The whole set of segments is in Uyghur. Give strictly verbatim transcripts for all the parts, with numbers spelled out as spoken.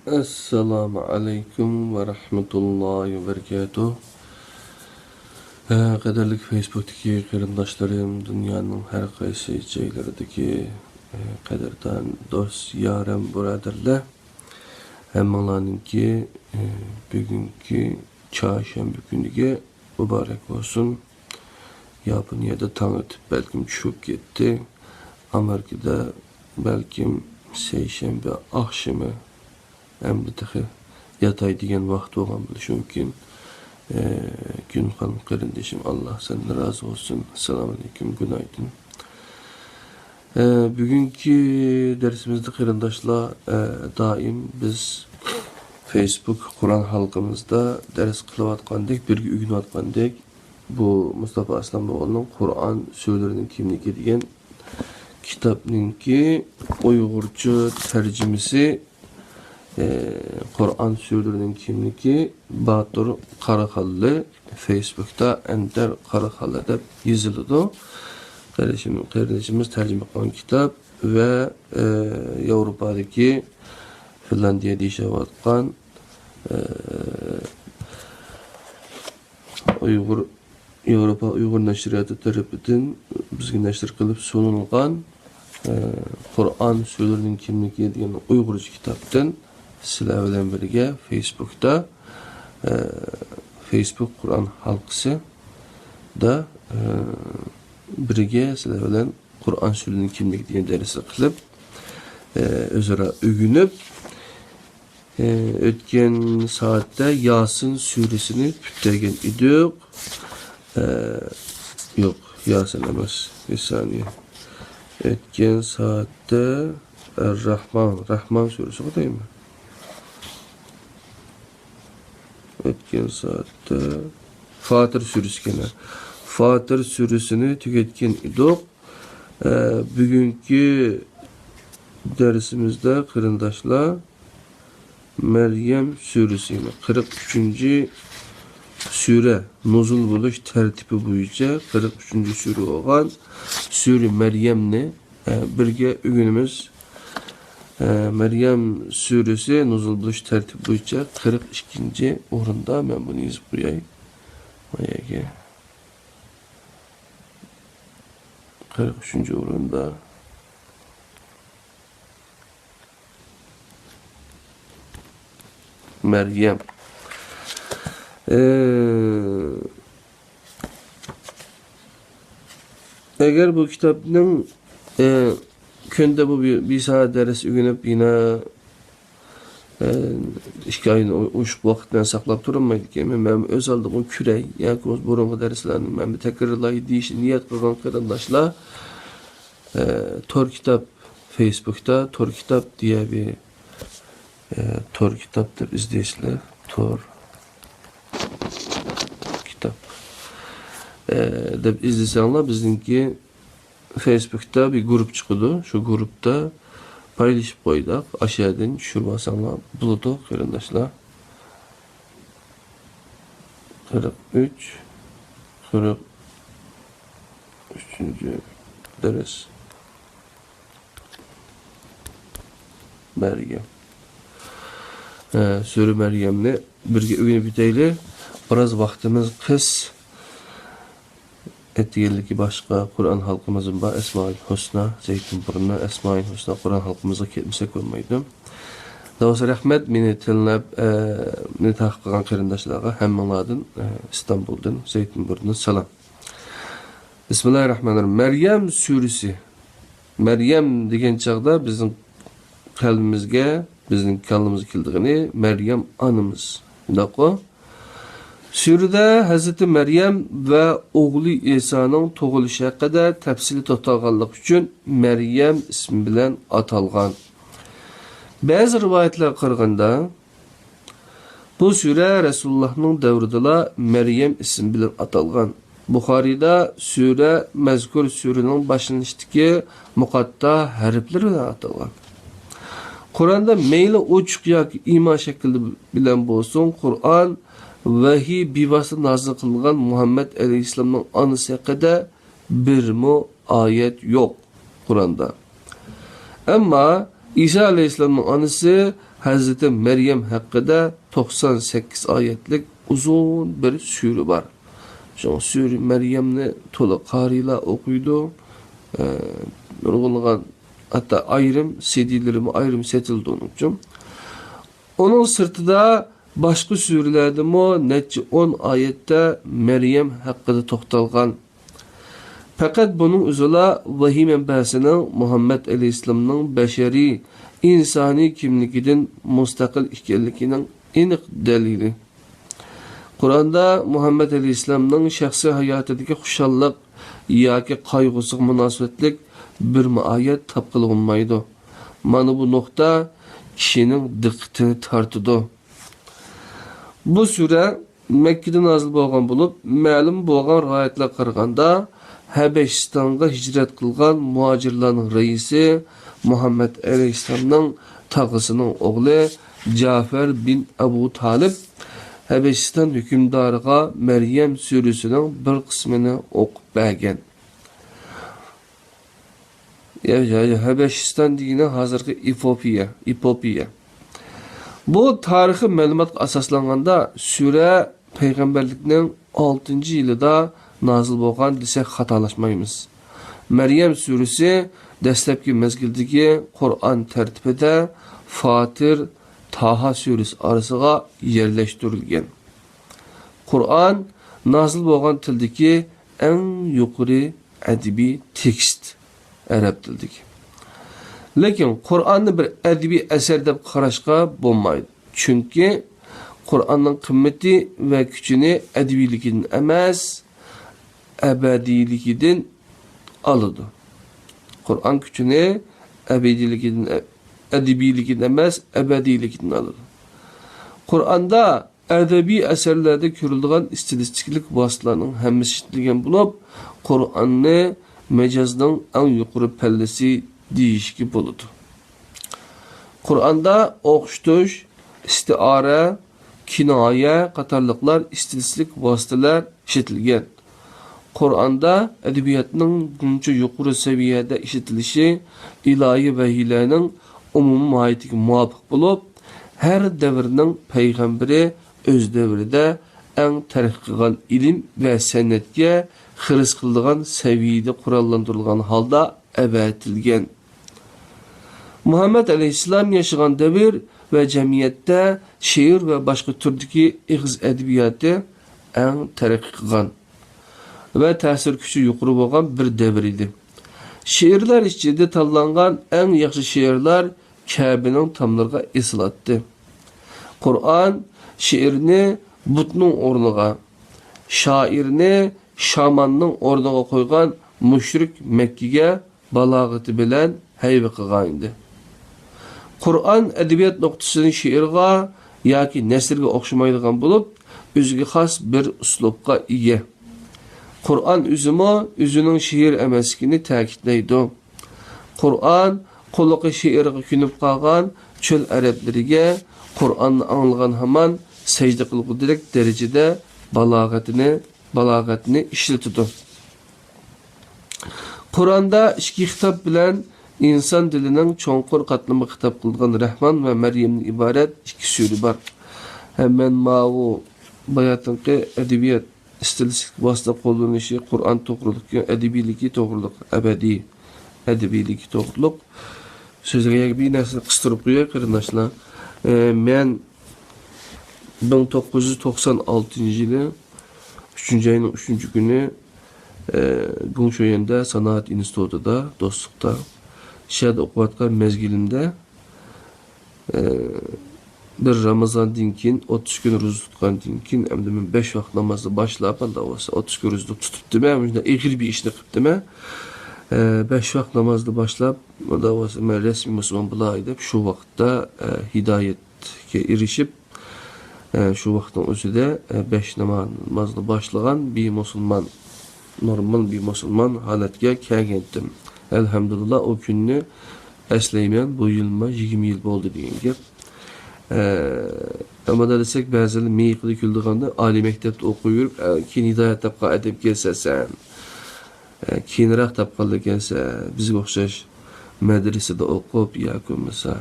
ئەسسالامۇ ئەلەيكۇم ۋە رەھمەتۇللاھى ۋە بەرىكاتۇھ. ھە، قەدىرلىك فېيسبۇكتىكى قېرىنداشلىرىم، دۇنيانىڭ ھەر قايسى جايلىرىدىكى، ھە، قەدىردان دوست، يارەن، بۇرادەرلەر، ھەممىڭلارنىڭكى، ھە، بۈگۈنكى چارشەنبە كۈنىگە مۇبارەك بولسۇن. ياپونىيەدە تاڭ ئېتىپ، بەلكىم چۈشۈپ كەتتى. ئامېرىكىدا بەلكىم سەيشەنبە ئاخشىمى، ئەمدى تېخى ياتاي دېگەن ۋاقىت بولغان بولۇشى مۇمكىن. ئە، گۈلخان قېرىندىشىم، ئاللا سەندىن رازى بولسۇن. ئەسسالامۇئەلەيكۇم، گۈنايدىن. ئە، بۈگۈنكى دەرسىمىزدە قېرىنداشلار، ئە، دائىم بىز فېيسبۇك قۇرئان ھالقىمىزدا دەرس قىلىۋاتقاندەك، بىرگە ئۆگىنىۋاتقاندەك، بۇ مۇستافا ئەسلەم ئوغلىنىڭ قۇرئان سۈرىلىرىنىڭ كىملىكى دېگەن كىتابنىڭكى ئۇيغۇرچە تەرجىمىسى، ئە، قۇرئان سۈرىلىرىنىڭ كىملىكى، باتۇر قاراخانلى، فېيسبۇكتا ئەندەر قاراخانلى دەپ يېزىلىدۇ. قېرىندىشىم-، قېرىندىشىمىز تەرجىمە قىلغان كىتاب ۋە، ئە، ياۋروپادىكى، فىنلاندىيەدە ياشاۋاتقان، ئە، ئۇيغۇر، ياۋروپا ئۇيغۇر نەشرىياتى تەرىپىدىن بىزگە نەشر قىلىپ سۇنۇلغان، ئە، قۇرئان سۈرىلىرىنىڭ كىملىكى دېگەن ئۇيغۇرچە كىتابتىن سىلەر بىلەن بىرگە فېيسبۇكتا، ئە، فېيسبۇك قۇرئان ھالقىسىدا، ئە، بىرگە سىلەر بىلەن قۇرئان سۈرىلىرىنىڭ كىملىكى دېگەن دەرسنى قىلىپ، ئە، ئۆزئارا ئۆگىنىپ، ئە، ئۆتكەن سائەتتە ياسىن سۈرىسىنى پۈتتۈرگەن ئىدۇق. ئە، يوق، ياسىن ئەمەس، بىر سانىيە. ئۆتكەن سائەتتە ئەر-راھمان، راھمان سۈرىسىغۇ دەيمەن. ئۆتكەن سائەتتە فاتىر سۈرىسى ئىكەن. فاتىر سۈرىسىنى تۈگەتكەن ئىدۇق. ئە، بۈگۈنكى دەرسىمىزدە قېرىنداشلار، مەريەم سۈرىسى، يەنى قىرىق ئۈچىنچى سۈرە، نۇزۇل بولۇش تەرتىپى بويىچە قىرىق ئۈچىنچى سۈرە بولغان سۈرە مەريەمنى، ئە، بىرگە ئۆگىنىمىز. ئە، مەريەم سۈرىسى نۇزۇل بولۇش تەرتىپى بويىچە قىرىق ئىككىنچى ئورۇندا، مەن بۇنى يېزىپ قوياي. ما يەرگە. قىرىق ئۈچىنچى ئورۇندا. مەريەم. ئە، ئەگەر بۇ كىتابنىڭ، ئە، كۈندە بۇ بىر، بىر سائەت دەرس ئۆگىنىپ، يەنە، ئە، ئىككى ئاينى ئۇ-، ئوشۇق ۋاقىت بىلەن ساقلاپ تۇرالمايدىكەنمەن. مەن ئۆز ئالدىمغا كۆرەي ياكى بولمىسا بۇرۇنقى دەرسلەرنى مەن بىر تەكرارلاي دېيىشنى نىيەت قىلغان قېرىنداشلار، ئە، تور كىتاب، فېيسبۇكتا تور كىتاب دېيە بىر، ئە، تور كىتاب دەپ ئىزدەيسىلەر. تور كىتاب، ئە، دەپ ئىزدىسەڭلار، بىزنىڭكى فېيسبۇكتا بىر گۇرۇپ چىقىدۇ. شۇ گۇرۇپتا پايلىشىپ قويدۇق. ئاشۇ يەردىن چۈشۈرۈپ ئالساڭلار بولىدۇ، قېرىنداشلار. قىرىق ئۈچ، قىرىق ئۈچىنچى دەرس. مەريەم. ئە، سۈرە مەريەمنى بىرگە ئۆگىنىپ ئۆتەيلى. بىراز ۋاقتىمىز قىس. ئەتىگەنلىكى باشقا قۇرئان ھالقىمىزمۇ بار، ئەسمائىل ھۇسنا، زەيتۇن بۇرنى، ئەسمائىل ھۇسنا قۇرئان ھالقىمىزغا كەتمىسەك بولمايدۇ. داۋۇت رەھمەت، مېنى تىللاپ، ئە، مېنى تەقىب قىلغان قېرىنداشلارغا ھەممىڭلاردىن، ئە، ئىستانبۇلدىن، زەيتۇن بۇرنىدىن سالام. بىسمىللاھىررەھمانىررەھىم. مەريەم سۈرىسى. مەريەم دېگەن چاغدا بىزنىڭ قەلبىمىزگە، بىزنىڭ كاللىمىزغا كېلىدىغىنى مەريەم ئانىمىز. شۇنداققۇ؟ سۈرىدە ھەزرىتى مەريەم ۋە ئوغلى ئىسانىڭ تۇغۇلۇشى ھەققىدە تەپسىلىي توختالغانلىقى ئۈچۈن مەريەم ئىسمى بىلەن ئاتالغان. بەزى رىۋايەتلەرگە قارىغاندا، بۇ سۈرە رەسۇلۇللاھنىڭ دەۋرىدىلا مەريەم ئىسمى بىلەن ئاتالغان. بۇخارىيدا سۈرە مەزكۇر سۈرىنىڭ باشلىنىشتىكى مۇقەتتا ھەرپلىرى بىلەن ئاتالغان. قۇرئاندا مەيلى ئوچۇق ياكى ئىما شەكلى بىلەن بولسۇن، قۇرئان ۋەھىي بىۋاسىتە نازىل قىلىنغان مۇھەممەد ئەلەيھىسسالامنىڭ ئانىسى ھەققىدە بىرمۇ ئايەت يوق قۇرئاندا. ئەمما ئىسا ئەلەيھىسسالامنىڭ ئانىسى ھەزرىتى مەريەم ھەققىدە توقسان سەككىز ئايەتلىك ئۇزۇن بىر سۈرە بار. شۇڭا سۈرە مەريەمنى تولا قارىيلار ئوقۇيدۇ. ئە، نۇرغۇنلىغان ھەتتا ئايرىم سىدىلىرىمۇ ئايرىم سېتىلىدۇ ئۇنىڭ ئۈچۈن. ئۇنىڭ سىرتىدا باشقا سۈرىلەردىمۇ نەچچە ئون ئايەتتە مەريەم ھەققىدە توختالغان. پەقەت بۇنىڭ ئۆزىلا ۋەھىي مەنبەسىنىڭ مۇھەممەد ئەلەيھىسسالامنىڭ بەشەرىي، ئىنسانىي كىملىكىدىن مۇستەقىل ئىكەنلىكىنىڭ ئېنىق دەلىلى. قۇرئاندا مۇھەممەد ئەلەيھىسسالامنىڭ شەخسىي ھاياتىدىكى خۇشاللىق ياكى قايغۇسىغا مۇناسىۋەتلىك بىرمۇ ئايەت تاپقىلى بولمايدۇ. مانا بۇ نۇقتا كىشىنىڭ دىققىتىنى تارتىدۇ. بۇ سۈرە مەككىدە نازىل بولغان بولۇپ، مەلۇم بولغان رىۋايەتلەرگە قارىغاندا، ھەبەشىستانغا ھىجرەت قىلغان مۇھاجىرلارنىڭ رەئىسى مۇھەممەد ئەلەيھىسسالامنىڭ تاغىسىنىڭ ئوغلى جەفەر بىن ئەبۇ تالىپ ھەبەشىستان ھۆكۈمدارىغا مەريەم سۈرىسىنىڭ بىر قىسمىنى ئوقۇپ بەرگەن. يا، يا، يا، ھەبەشىستان دېگىنى ھازىرقى ئېفىئوپىيە، ئېپىئوپىيە. بۇ تارىخىي مەلۇماتقا ئاساسلانغاندا، سۈرە پەيغەمبەرلىكنىڭ ئالتىنچى يىلىدا نازىل بولغان دېسەك خاتالاشمايمىز. مەريەم سۈرىسى دەسلەپكى مەزگىلدىكى قۇرئان تەرتىپىدە فاتىر، تاھا سۈرىسى ئارىسىغا يەرلەشتۈرۈلگەن. قۇرئان نازىل بولغان تىلدىكى ئەڭ يۇقىرى ئەدەبىي تېكىست، ئەرەب تىلىدىكى. لېكىن قۇرئاننى بىر ئەدەبىي ئەسەر دەپ قاراشقا بولمايدۇ. چۈنكى قۇرئاننىڭ قىممىتى ۋە كۈچىنى ئەدەبىيلىكىدىن ئەمەس، ئەبەدىيلىكىدىن ئالىدۇ. قۇرئان كۈچىنى ئەبەدىيلىكىدىن، ئەدەبىيلىكىدىن ئەمەس، ئەبەدىيلىكىدىن ئالىدۇ. قۇرئاندا ئەدەبىي ئەسەرلەردە كۆرۈلىدىغان ئىستىلىستىكىلىق ۋاسىتىلەرنىڭ ھەممىسى ئىشلىتىلگەن بولۇپ، قۇرئاننى مەجازنىڭ ئەڭ يۇقىرى پەللىسى دېيىشكە بولىدۇ. قۇرئاندا ئوخشىتىش، ئىستىئارە، كىنايە قاتارلىقلار ئىستىلىستىك ۋاسىتىلەر ئىشلىتىلگەن. قۇرئاندا ئەدەبىياتنىڭ بۇنچە يۇقىرى سەۋىيەدە ئىشلىتىلىشى ئىلاھىي ۋەھىيلەرنىڭ ئومۇمىي ماھىيىتىگە مۇۋاپىق بولۇپ، ھەر دەۋرنىڭ پەيغەمبىرى ئۆز دەۋرىدە ئەڭ تەرەققىي قىلغان ئىلىم ۋە سەنئەتكە خىرىس قىلىدىغان سەۋىيىدە قوراللاندۇرۇلغان ھالدا ئەۋەتىلگەن. مۇھەممەد ئەلەيھىسسالام ياشىغان دەۋر ۋە جەمئىيەتتە شېئىر ۋە باشقا تۈردىكى ئېغىز ئەدەبىياتى ئەڭ تەرەققىي قىلغان ۋە تەسىر كۈچى يۇقىرى بولغان بىر دەۋر ئىدى. شېئىرلار ئىچىدە تاللانغان ئەڭ ياخشى شېئىرلار كەبىنىڭ تاملىرىغا ئېسىلاتتى. قۇرئان شېئىرنى بۇتنىڭ ئورنىغا، شائىرنى شاماننىڭ ئورنىغا قويغان مۇشرىك مەككىگە بالاغىتى بىلەن ھەيۋە قىلغانىدى. قۇرئان ئەدەبىيات نۇقتىسىدىن شېئىرغا ياكى نەسرگە ئوخشىمايدىغان بولۇپ، ئۆزىگە خاس بىر ئۇسلۇبقا ئىگە. قۇرئان ئۆزىمۇ ئۆزىنىڭ شېئىر ئەمەسلىكىنى تەكىتلەيدۇ. قۇرئان قۇلىقى شېئىرغا كۆنۈپ قالغان چۆل ئەرەبلىرىگە قۇرئاننى ئاڭلىغان ھامان سەجدە قىلغۇدەك دەرىجىدە بالاغەتنى، بالاغەتنى ئىشلىتىدۇ. قۇرئاندا ئىچكى خىتاب بىلەن ئىنسان دىلىنىڭ چوڭقۇر قاتلىمىغا خىتاب قىلىدىغان رەھمان ۋە مەريەمدىن ئىبارەت ئىككى سۈرە بار. ھە، مەن ماۋۇ باياتىنقى ئەدەبىيات ئىستىلىستىك ۋاسىتە قوللىنىشى قۇرئان توغرىلىق، ئەدەبىيلىكى توغرىلىق، ئەبەدىي ئەدەبىيلىكى توغرىلىق سۆزلىگەن بىر نەرسىنى قىستۇرۇپ قوياي، قېرىنداشلار. ئە، مەن مىڭ توققۇز يۈز توقسان ئالتىنچى يىلى ئۈچىنچى ئاينىڭ ئۈچىنچى كۈنى، ئە، گۇڭشۆيەندە سانائەت ئىنستىتۇتىدا، دوستلۇقتا، شۇ يەردە ئوقۇۋاتقان مەزگىلىمدە، ئە، بىر رامىزاندىن كېيىن، ئوتتۇز كۈن روزا تۇتقاندىن كېيىن، ئەمدى مەن بەش ۋاق نامازنى باشلاپ، ئانداق بولسا ئوتتۇز كۈن روزا تۇتۇپتىمەن، مۇشۇنداق ئېغىر بىر ئىشنى قىپتىمەن. ئە، بەش ۋاق نامازنى باشلاپ، ئانداق بولسا مەن رەسمىي مۇسۇلمان بولاي دەپ، شۇ ۋاقىتتا، ئە، ھىدايەتكە ئېرىشىپ، ئە، شۇ ۋاقىتنىڭ ئۆزىدە، ئە، بەش نامازنى باشلىغان بىر مۇسۇلمان، نورمال بىر مۇسۇلمان ھالەتكە كەلگەنتىم. ئەلھەمدۇلىللا، ئۇ كۈننى ئەسلەيمەن، بۇ يىلمۇ يىگىرمە يىل بولدى دېگەن گەپ. ئە، ئەمما دېسەك، بەزىلەر مىيىقىدا كۈلىدىغاندا، ئالىي مەكتەپتە ئوقۇۋېرىپ، ئە، كېيىن ھىدايەت تاپقان ئادەم ئىكەنسەن سەن. ئە، كېيىنرەك تاپقانلار ئىكەنسەن، بىزگە ئوخشاش. مەدرىسىدە ئوقۇپ ياكى بولمىسا،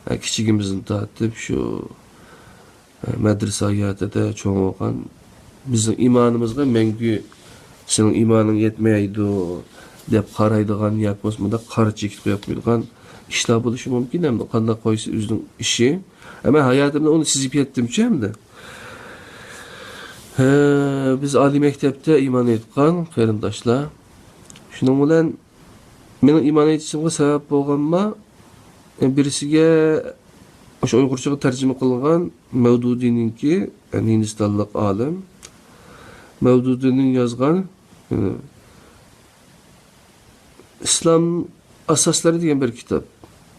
ئە، كىچىكىمىزدىن تارتىپ شۇ، ئە، مەدرىسە ھاياتىدا چوڭ بولغان، بىزنىڭ ئىمانىمىزغا مەڭگۈ «سېنىڭ ئىمانىڭ يەتمەيدۇ» دەپ قارايدىغان ياكى بولمىسا مۇنداق قارا چېكىت قويۇپ قويىدىغان ئىشلار بولۇشى مۇمكىن. ئەمدى قانداق قويسا ئۆزىنىڭ ئىشى. ئەمما ھاياتىمدا ئۇنى سېزىپ يەتتىمچۇ ئەمدى. ھە، بىز ئالىي مەكتەپتە ئىمان ئېيتقان قېرىنداشلار. شۇنىڭ بىلەن مېنىڭ ئىمان ئېيتىشىمغا سەۋەب بولغانما، بىرسىگە ئاشۇ ئۇيغۇرچىغا تەرجىمە قىلغان مەۋدۇدىنىڭكى، يەنى ھىندىستانلىق ئالىم مەۋدۇدىنىڭ يازغان، ئىسلام ئاساسلىرى دېگەن بىر كىتاب.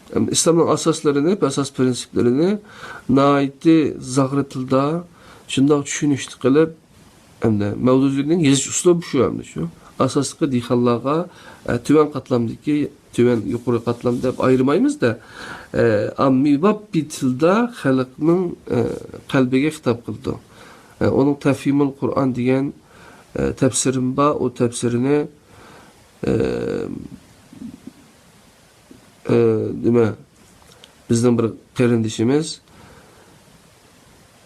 ئىسلامنىڭ ئاساسلىرىنى، ئاساس پىرىنسىپلىرىنى ناھايىتى زاغرا تىلدا شۇنداق چۈشىنىشلىك قىلىپ، ئەمدى مەۋدۇدىنىڭ يېزىش ئۇسلۇبى شۇ ئەمدى شۇ. ئاساسلىقى دېھقانلارغا، ئە، تۆۋەن قاتلامدىكى، تۆۋەن، يۇقىرى قاتلام دەپ ئايرىمايمىز-دە، ئە، ئاممىباب بىر تىلدا خەلقنىڭ، ئە، قەلبىگە خىتاب قىلىدۇ. ئە، ئۇنىڭ تەفھىمۇل قۇرئان دېگەن، ئە، تەپسىرىم بار. ئۇ تەپسىرىنى، ئە، ئە، نېمە، بىزنىڭ بىر قېرىندىشىمىز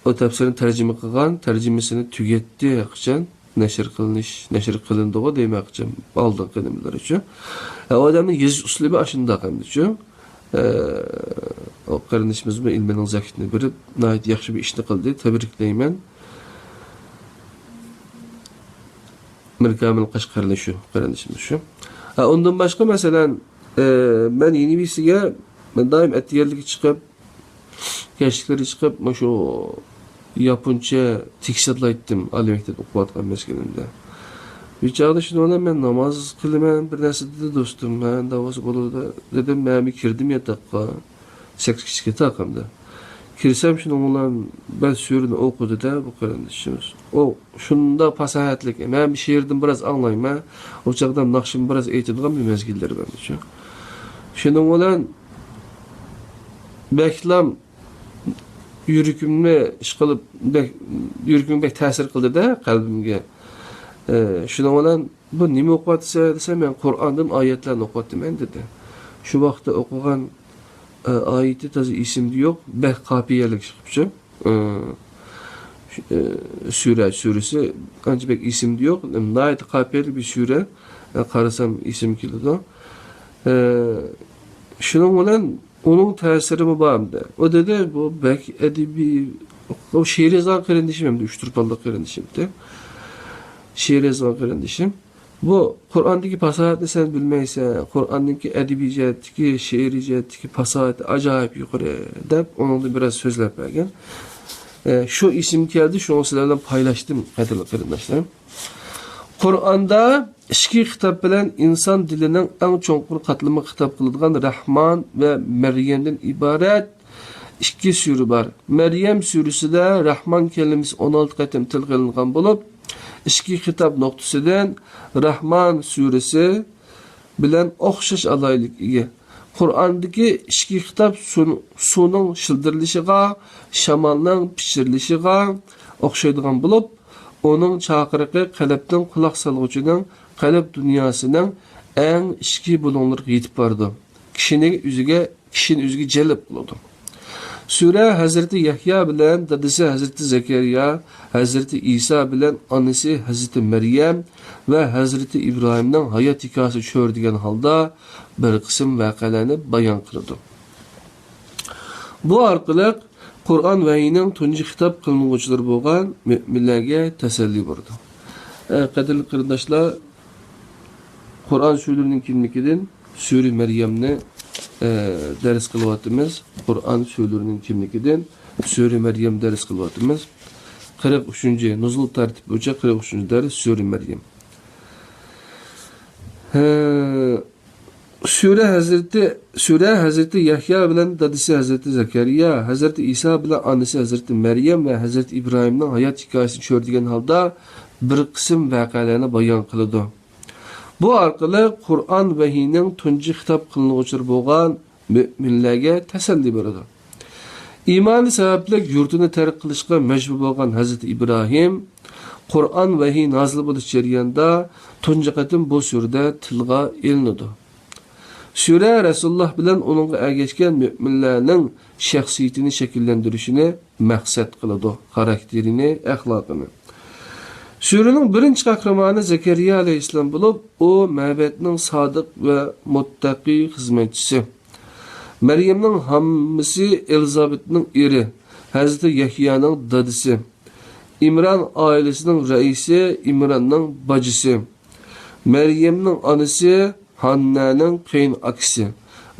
ئۇ تەپسىرنى تەرجىمە قىلغان، تەرجىمىسىنى تۈگەتتى ھەقىچان. نەشر قىلىنىش، نەشر قىلىندىغۇ دەيمەن ھەقىچان، ئالدىنقى نېمىلىرىچۇ. ئە، ئۇ ئادەمنىڭ يېزىش ئۇسلۇبى ئاشۇنداق ئەمدىچۇ. ئە، ئۇ قېرىندىشىمىزمۇ ئىلمىنىڭ زەكىتىنى بېرىپ، ناھايىتى ياخشى بىر ئىشنى قىلدى، تەبرىكلەيمەن. مىركامىل قەشقەرلىك شۇ، قېرىندىشىمىز شۇ. ھە، ئۇندىن باشقا، مەسىلەن، ئە، مەن يېنى بىرسىگە، مەن دائىم ئەتىگەنلىكى چىقىپ، كەچلىكلىرى چىقىپ، مۇشۇ ياپونچە تېكىست يادلايتتىم، ئالىي مەكتەپتە ئوقۇۋاتقان مەزگىلىمدە. بىر چاغدا شۇنىڭ بىلەن مەن ناماز قىلىمەن، بىر نەرسە دېدى دوستۇم. ھە، ئۇنداق بولسا بولىدۇ دېدىم، مەن بىر كىردىم ياتاققا. سەككىز كىچىك ياتاق ئەمدى. كىرسەم شۇنىڭ بىلەن بەش سۈرىنى ئوقۇدى-دە بۇ قېرىندىشىمىز. ئۇ شۇنداق پاساھەتلىك، مەن شېئىردىن بىراز ئاڭلايمەن، ئۇ چاغدا ناخشىمۇ بىراز ئېيتىدىغان بىر مەزگىللىرى بار شۇ. شۇنىڭ بىلەن بەكلا يۈرىكىمنى ئىشقىلىپ، بەك، يۈرىكىمگە بەك تەسىر قىلدى-دە، قەلبىمگە. ئە، شۇنىڭ بىلەن، «بۇ نېمە ئوقۇۋاتىسەن؟» دېسەم، «مەن قۇرئاندىن ئايەتلەرنى ئوقۇۋاتىمەن» دېدى. شۇ ۋاقىتتا ئوقۇغان، ئە، ئايىتى تازا ئېسىمدە يوق، بەك قاپىيەلىك چىقىپچۇ. ئە، شۇ، ئە، سۈرە، سۈرىسى ئانچە بەك ئېسىمدە يوق، ناھايىتى قاپىيەلىك بىر سۈرە. ئە، قارىسام ئېسىمگە كېلىدۇ. ئە، شۇنىڭ بىلەن ئۇنىڭ تەسىرىمۇ بار ئەمدى. ئۇ دېدى، «بۇ بەك ئەدەبىي، ئۇ شېئىر يازغان قېرىندىشىم ئەمدى، ئۇچتۇرپانلىق قېرىندىشىم» دېدى. شېئىر يازغان قېرىندىشىم. «بۇ قۇرئاندىكى پاساھەتنى سەن بىلمەيسەن، قۇرئاننىڭكى ئەدەبىي جەھەتتىكى، شېئىرىي جەھەتتىكى پاساھەتى ئاجايىپ يۇقىرى» دەپ، ئۇنىڭدىن بىراز سۆزلەپ بەرگەن. ئە، شۇ ئېسىمگە كەلدى، شۇڭا سىلەر بىلەن پايلاشتىم، قەدىرلىك قېرىنداشلىرىم. قۇرئاندا ئىچكى خىتاب بىلەن ئىنسان دىلىنىڭ ئەڭ چوڭقۇر قاتلىمىغا خىتاب قىلىدىغان رەھمان ۋە مەريەمدىن ئىبارەت ئىككى سۈرە بار. مەريەم سۈرىسىدە رەھمان كەلىمىسى ئون ئالتە قېتىم تىلغا ئېلىنغان بولۇپ، ئىچكى خىتاب نۇقتىسىدىن رەھمان سۈرىسى بىلەن ئوخشاش ئالاھىدىلىككە ئىگە. قۇرئاندىكى ئىچكى خىتاب سۇن-، سۇنىڭ شىلدىرلىشىغا، شامالنىڭ پىچىرلىشىغا ئوخشايدىغان بولۇپ، ئۇنىڭ چاقىرىقى قەلبتىن قۇلاق سالغۇچىنىڭ قەلب دۇنياسىنىڭ ئەڭ ئىچكى بۇلۇڭلىرىغا يېتىپ بارىدۇ. كىشىنى ئۆزىگە، كىشىنى ئۆزىگە جەلپ قىلىدۇ. سۈرە ھەزرىتى يەھيا بىلەن دادىسى ھەزرىتى زەكەرىيا، ھەزرىتى ئىسا بىلەن ئانىسى ھەزرىتى مەريەم ۋە ھەزرىتى ئىبراھىمنىڭ ھايات ھېكايىسى چۆرىدىگەن ھالدا بىر قىسىم ۋەقەلەرنى بايان قىلىدۇ. بۇ ئارقىلىق قۇرئان ۋەھىينىڭ تۇنجى خىتاب قىلىنغۇچىلىرى بولغان مۆمىنلەرگە تەسەللى بېرىدۇ. ئە، قەدىرلىك قېرىنداشلار، قۇرئان سۈرىلىرىنىڭ كىملىكىدىن سۈرە مەريەمنى، ئە، دەرس قىلىۋاتىمىز. قۇرئان سۈرىلىرىنىڭ كىملىكىدىن سۈرە مەريەم دەرس قىلىۋاتىمىز. قىرىق ئۈچىنچى، نۇزۇل تەرتىپى بويىچە قىرىق ئۈچىنچى دەرس سۈرە مەريەم. ھە، سۈرە ھەزرىتى، سۈرە ھەزرىتى يەھيا بىلەن دادىسى ھەزرىتى زەكەرىيا، ھەزرىتى ئىسا بىلەن ئانىسى ھەزرىتى مەريەم ۋە ھەزرىتى ئىبراھىمنىڭ ھايات ھېكايىسىنى چۆرىدىگەن ھالدا بىر قىسىم ۋەقەلەرنى بايان قىلىدۇ. بۇ ئارقىلىق قۇرئان ۋەھىينىڭ تۇنجى خىتاب قىلىنغۇچىلىرى بولغان مۆمىنلەرگە تەسەللى بېرىدۇ. ئىمانى سەۋەبلىك يۇرتىنى تەرك قىلىشقا مەجبۇر بولغان ھەزرىتى ئىبراھىم قۇرئان ۋەھىي نازىل بولۇش جەريانىدا تۇنجى قېتىم بۇ سۈرىدە تىلغا ئېلىنىدۇ. سۈرە رەسۇلۇللاھ بىلەن ئۇنىڭغا ئەگەشكەن مۆمىنلەرنىڭ شەخسىيىتىنى شەكىللەندۈرۈشىنى مەقسەت قىلىدۇ، خاراكتېرىنى، ئەخلاقىنى. سۈرىنىڭ بىرىنچى قەھرىمانى زەكەرىيا ئەلەيھىسسالام بولۇپ، ئۇ مەبەتنىڭ سادىق ۋە مۇتتەقىي خىزمەتچىسى. مەريەمنىڭ ھاممىسى، ئېلىزابېتنىڭ ئېرى، ھەزرىتى يەھيانىڭ دادىسى. ئىمران ئائىلىسىنىڭ رەئىسى، ئىمراننىڭ باجىسى. مەريەمنىڭ ئانىسى، ھاننانىڭ قېيىنئاكىسى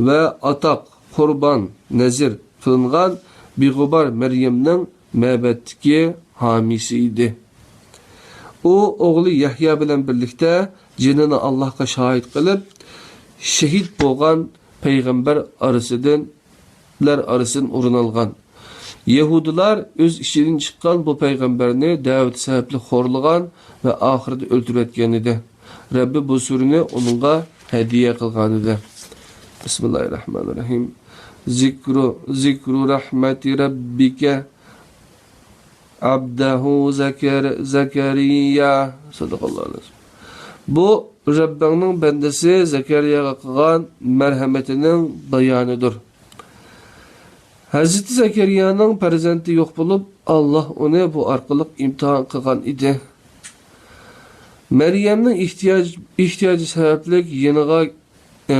ۋە ئاتاق، قۇربان، نەزىر قىلىنغان بىغۇبار مەريەمنىڭ مەبەتتىكى ھامىيسى ئىدى. ئۇ ئوغلى يەھيا بىلەن بىرلىكتە جېنىنى ئاللاھقا شاھىت قىلىپ، شېھىت بولغان پەيغەمبەر ئارىسىدىن، لەر ئارىسىدىن ئورۇن ئالغان. يەھۇدىيلار ئۆز ئىچىدىن چىققان بۇ پەيغەمبەرنى دەۋىتى سەۋەبلىك خورلىغان ۋە ئاخىرىدا ئۆلتۈرۈۋەتكەن ئىدى. رەببى بۇ سۈرىنى ئۇنىڭغا ھەدىيە قىلغان ئىدى. بىسمىللاھىررەھمانىررەھىم. ذىكرۇ، ذىكرۇ رەھمەتى رەببىكە ئەبدەھۇ زەكەر-، زەكەرىيا. سەدەقەللاھۇ ئەزىم. بۇ رەببىڭنىڭ بەندىسى زەكەرىياغا قىلغان مەرھەمىتىنىڭ بايانىدۇر. ھەزرىتى زەكەرىيانىڭ پەرزەنتى يوق بولۇپ، ئاللاھ ئۇنى بۇ ئارقىلىق ئىمتىھان قىلغان ئىدى. مەريەمنىڭ ئېھتىياج-، ئېھتىياجى سەۋەبلىك يېنىغا، ئە،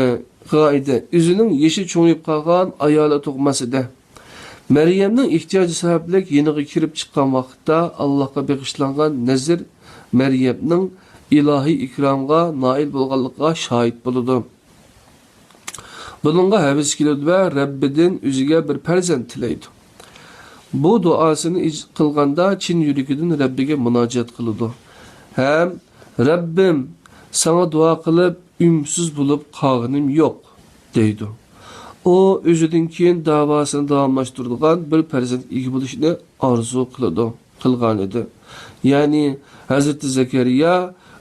قىلغان ئىدى. ئۆزىنىڭ يېشى چوڭىيىپ قالغان، ئايالى تۇغماس ئىدى. مەريەمنىڭ ئېھتىياجى سەۋەبلىك يېنىغا كىرىپ چىققان ۋاقىتتا، ئاللاھقا بېغىشلانغان نەزىر مەريەمنىڭ ئىلاھىي ئىكرامغا نائىل بولغانلىقىغا شاھىت بولىدۇ. بۇنىڭغا ھەۋىسى كېلىدۇ ۋە رەببىدىن ئۆزىگە بىر پەرزەنت تىلەيدۇ. بۇ دۇئاسىنى ئىج-، قىلغاندا چىن يۈرىكىدىن رەببىگە مۇناجات قىلىدۇ ھەم «رەببىم، ساڭا دۇئا قىلىپ ئۈنسىز بولۇپ قالغىنىم يوق» دەيدۇ. ئۇ ئۆزىدىن كېيىن داۋاسىنى داۋاملاشتۇرىدىغان بىر پەرزەنتكە ئىگە بولۇشنى ئارزۇ قىلىدۇ. قىلغان ئىدى. يەنى ھەزرىتى زەكەرىيا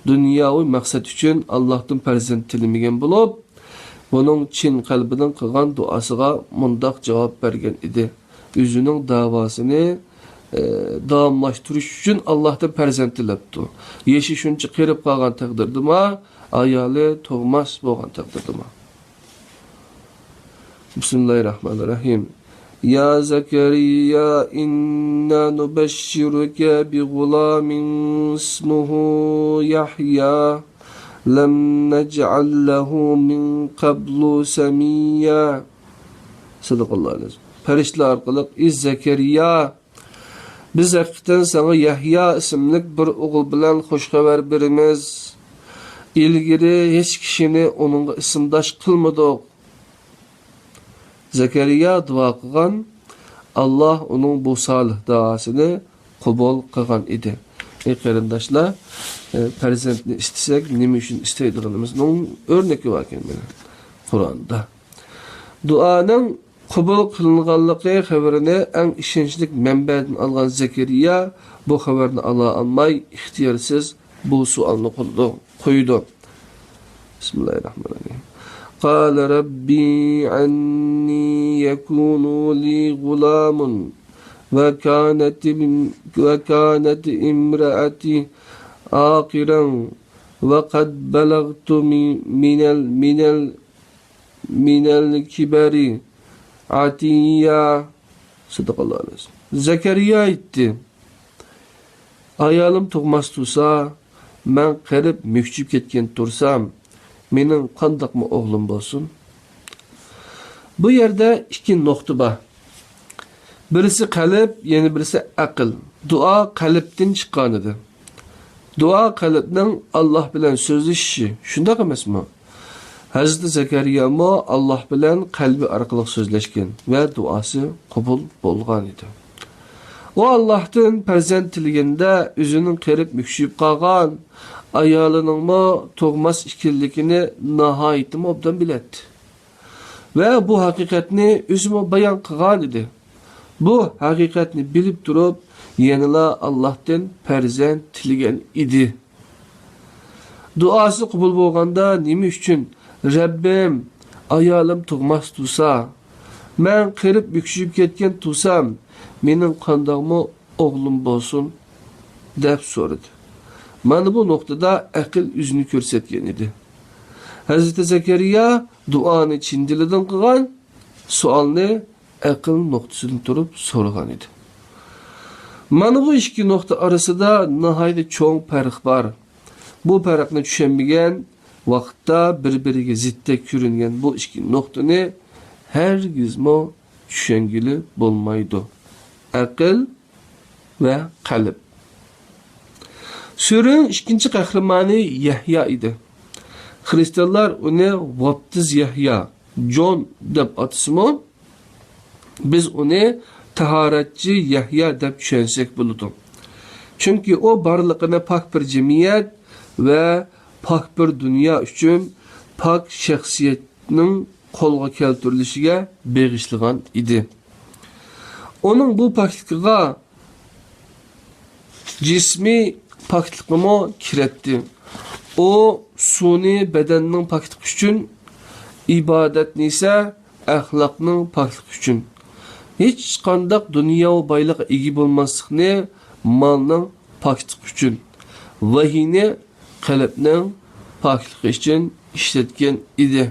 دۇنياۋى مەقسەت ئۈچۈن ئاللاھتىن پەرزەنت تىلىمىگەن بولۇپ، بۇنىڭ چىن قەلبىدىن قىلغان دۇئاسىغا مۇنداق جاۋاب بەرگەن ئىدى، ئۆزىنىڭ داۋاسىنى، ئە، داۋاملاشتۇرۇش ئۈچۈن ئاللاھتىن پەرزەنت تىلەپتۇ. يېشى شۇنچە قېرىپ قالغان تەقدىردىمۇ، ئايالى تۇغماس بولغان تەقدىردىمۇ. بسم الله الرحمن الرحيم. يا زكريا إنا نبشرك بغلام اسمه يحيى لم نجعل له من قبل سميا. صدق الله العظيم. پەرىشتىلەر ئارقىلىق: ئى زەكەرىيا، بىز ھەقىقەتەن ساڭا يەھيا ئىسىملىك بىر ئوغۇل بىلەن خۇش خەۋەر بېرىمىز. ئىلگىرى ھېچ كىشىنى ئۇنىڭغا ئىسىمداش قىلمىدۇق. زەكەرىيا دۇئا قىلغان، ئاللاھ ئۇنىڭ بۇ سالىھ دۇئاسىنى قوبۇل قىلغان ئىدى. ئەي قېرىنداشلار، ئە، پەرزەنتنى ئىستىسەك، نېمە ئۈچۈن ئىستەيدىغىنىمىزنىڭ ئۆرنىكى باركەن مانا قۇرئاندا. دۇئانىڭ قوبۇل قىلىنغانلىقى خەۋىرىنى ئەڭ ئىشەنچلىك مەنبەدىن ئالغان زەكەرىيا بۇ خەۋەرنى ئالا ئالماي، ئىختىيارسىز بۇ سوئالنى قويىدۇ، قويىدۇ. بسم الله الرحمن الرحيم. قال رب أنى يكون لي غلام وكانت، وكانت امرأتي عاقرا وقد بلغت من، من ال، من ال، من الكبر عتيا. صدق الله العظيم. زەكەرىيا ئېيتتى: ئايالىم تۇغماس تۇرسا، مەن قېرىپ مۈكچىيىپ كەتكەن تۇرسام، مېنىڭ قانداقمۇ ئوغلۇم بولسۇن؟ بۇ يەردە ئىككى نۇقتا بار. بىرسى قەلب، يەنە بىرسى ئەقىل. دۇئا قەلبتىن چىققانىدى. دۇئا قەلبنىڭ ئاللاھ بىلەن سۆزلىشىشى، شۇنداق ئەمەسمۇ؟ ھەزرىتى زەكەرىيامۇ ئاللاھ بىلەن قەلبى ئارقىلىق سۆزلەشكەن ۋە دۇئاسى قوبۇل بولغان ئىدى. ئۇ ئاللاھتىن پەرزەنت تىلىگەندە ئۆزىنىڭ قېرىپ مۈكچىيىپ قالغان، ئايالىنىڭمۇ تۇغماس ئىكەنلىكىنى ناھايىتىمۇ ئوبدان بىلەتتى. ۋە بۇ ھەقىقەتنى ئۆزىمۇ بايان قىلغان ئىدى. بۇ ھەقىقەتنى بىلىپ تۇرۇپ، يەنىلا ئاللاھتىن پەرزەنت تىلىگەن ئىدى. دۇئاسى قوبۇل بولغاندا نېمە ئۈچۈن، «رەببىم، ئايالىم تۇغماس تۇرسا، مەن قېرىپ مۈكچىيىپ كەتكەن تۇرسام، مېنىڭ قانداقمۇ ئوغلۇم بولسۇن؟» دەپ سورىدى. مانا بۇ نۇقتىدا ئەقىل ئۆزىنى كۆرسەتكەن ئىدى. ھەزرىتى زەكەرىيا دۇئانى چىن دىلىدىن قىلغان، سوئالنى ئەقىل نۇقتىسىدىن تۇرۇپ سورىغان ئىدى. مانا بۇ ئىككى نۇقتا ئارىسىدا ناھايىتى چوڭ پەرق بار. بۇ پەرقنى چۈشەنمىگەن ۋاقىتتا بىر-بىرىگە زىتتەك كۆرۈنگەن بۇ ئىككى نۇقتىنى ھەرگىزمۇ چۈشەنگىلى بولمايدۇ. ئەقىل ۋە قەلب. سۈرىنىڭ ئىككىنچى قەھرىمانى يەھيا ئىدى. خىرىستىيانلار ئۇنى ۋاپتىز يەھيا، جون دەپ ئاتىسىمۇ، بىز ئۇنى تاھارەتچى يەھيا دەپ چۈشەنسەك بولىدۇ. چۈنكى ئۇ بارلىقىنى پاك بىر جەمئىيەت ۋە پاك بىر دۇنيا ئۈچۈن پاك شەخسىيەتنىڭ قولغا كەلتۈرۈلۈشىگە بېغىشلىغان ئىدى. ئۇنىڭ بۇ پاكلىقىغا جىسمىي پاكلىقىمۇ كىرەتتى. ئۇ سۇنى بەدەننىڭ پاكلىقى ئۈچۈن، ئىبادەتنى ئىسە ئەخلاقنىڭ پاكلىقى ئۈچۈن، ھېچقانداق دۇنياۋى بايلىققا ئىگە بولماسلىقنى مالنىڭ پاكلىقى ئۈچۈن، ۋەھىينى قەلبنىڭ پاكلىقى ئۈچۈن ئىشلەتكەن ئىدى.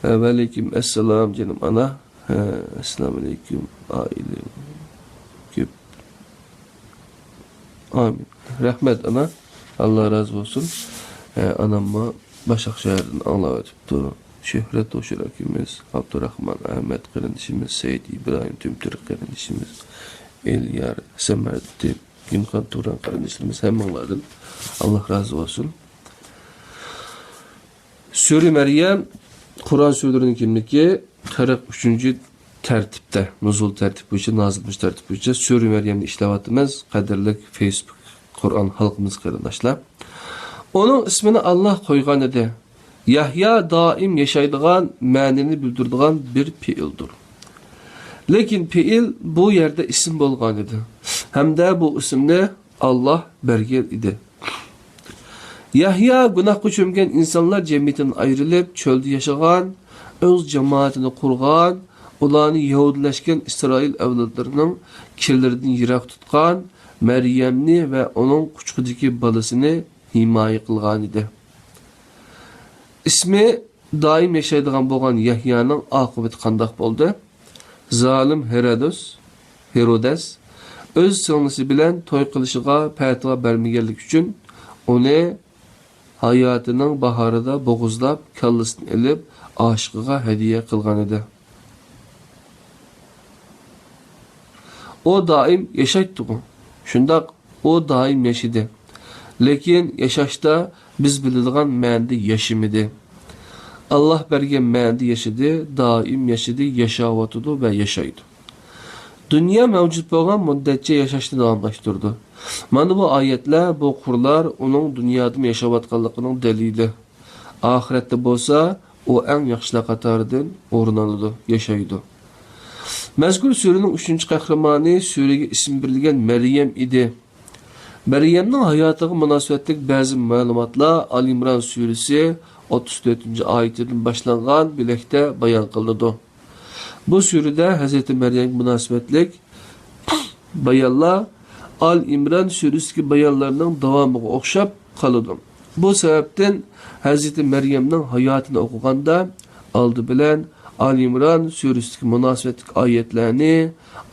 ۋەئەلەيكۇم ئەسسالام، جېنىم ئانا. ئەسسالامۇئەلەيكۇم، ئائىلە كۆپ. ئامىن. رەھمەت، ئانا. ئاللا رازى بولسۇن. ئاناممۇ باشاق شەھىرىدىن ئاڭلاۋېتىپتۇ. شۆھرەت ھوشۇر ئاكىمىز، ئابدۇراخمان ئەھمەت قېرىندىشىمىز، سەئىد ئىبراھىم تۈمتۈرك قېرىندىشىمىز، ئېليار سەمەردىن، گۈلخان تۇران قېرىندىشىمىز، ھەممىڭلاردىن ئاللا رازى بولسۇن. سۈرە مەريەم قۇرئان سۈرىلىرىنىڭ كىملىكى قىرىق ئۈچىنچى تەرتىپتە، نۇزۇل تەرتىپى بويىچە، نازىل بولۇش تەرتىپى بويىچە سۈرە مەريەمنى ئىشلەۋاتىمىز، قەدىرلىك فېيسبۇك قۇرئان ھالقىمىز قېرىنداشلار. ئۇنىڭ ئىسمىنى ئاللا قويغان ئىدى. يەھيا دائىم ياشايدىغان مەنىنى بىلدۈرىدىغان بىر پېئىلدۇر. لېكىن پېئىل بۇ يەردە ئىسىم بولغان ئىدى ھەمدە بۇ ئىسىمنى ئاللا بەرگەن ئىدى. يەھيا گۇناھقا چۆمگەن ئىنسانلار جەمئىيىتىدىن ئايرىلىپ، چۆلدە ياشىغان، ئۆز جامائىتىنى قۇرغان، ئۇلارنى يەھۇدىيلەشكەن ئىسرائىل ئەۋلادلىرىنىڭ كىرلىرىدىن يىراق تۇتقان، مەريەمنى ۋە ئۇنىڭ قۇچىقىدىكى بالىسىنى ھىمايە قىلغان ئىدى. ئىسمى دائىم ياشايدىغان بولغان يەھيانىڭ ئاقىۋىتى قانداق بولدى؟ زالىم ھېرودوس، ھېرودەس ئۆز سىڭلىسى بىلەن توي قىلىشىغا پەتىۋا بەرمىگەنلىكى ئۈچۈن، ئۇنى ھاياتىنىڭ باھارىدا بوغۇزلاپ، كاللىسىنى ئېلىپ، ئاشىقىغا ھەدىيە قىلغان ئىدى. ئۇ دائىم ياشايتتىغۇ؟ شۇنداق، ئۇ دائىم ياشىدى. لېكىن ياشاشتا بىز بىلىدىغان مەنىدە ياشىمىدى. ئاللا بەرگەن مەنىدە ياشىدى، دائىم ياشىدى، ياشاۋاتىدۇ ۋە ياشايدۇ. دۇنيا مەۋجۇت بولغان مۇددەتچە ياشاشنى داۋاملاشتۇرىدۇ. مانا بۇ ئايەتلەر، بۇ قۇرلار ئۇنىڭ دۇنيادىمۇ ياشاۋاتقانلىقىنىڭ دەلىلى. ئاخىرەتتە بولسا ئۇ ئەڭ ياخشىلار قاتارىدىن ئورۇن ئالىدۇ، ياشايدۇ. مەزكۇر سۈرىنىڭ ئۈچىنچى قەھرىمانى سۈرىگە ئىسىم بېرىلگەن مەريەم ئىدى. مەريەمنىڭ ھاياتىغا مۇناسىۋەتلىك بەزى مەلۇماتلار ئالى ئىمران سۈرىسى ئوتتۇز تۆتىنچى ئايىتىدىن باشلانغان بۆلەكتە بايان قىلىنىدۇ. بۇ سۈرىدە ھەزرىتى مەريەمگە مۇناسىۋەتلىك بايانلار ئال ئىمران سۈرىسىدىكى بايانلارنىڭ داۋامىغا ئوخشاپ قالىدۇ. بۇ سەۋەبتىن ھەزرىتى مەريەمنىڭ ھاياتىنى ئوقۇغاندا، ئالدى بىلەن ئال ئىمران سۈرىسىدىكى مۇناسىۋەتلىك ئايەتلەرنى،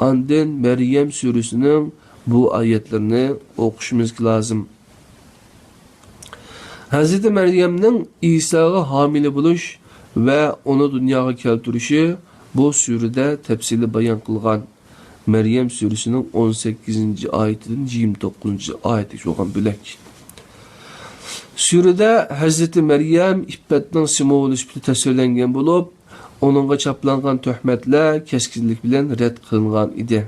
ئاندىن مەريەم سۈرىسىنىڭ بۇ ئايەتلىرىنى ئوقۇشىمىز لازىم. ھەزرىتى مەريەمنىڭ ئىساغا ھامىلە بولۇش ۋە ئۇنى دۇنياغا كەلتۈرۈشى بۇ سۈرىدە تەپسىلىي بايان قىلغان. مەريەم سۈرىسىنىڭ ئون سەككىزىنچى ئايىتىدىن يىگىرمە توققۇزىنچى ئايەتكىچە بولغان بۆلەك. سۈرىدە ھەزرىتى مەريەم ئىپپەتنىڭ سىمۋولى سۈپىتىدە تەسۋىرلەنگەن بولۇپ، ئۇنىڭغا چاپلانغان تۆھمەتلەر كەسكىنلىك بىلەن رەت قىلىنغان ئىدى.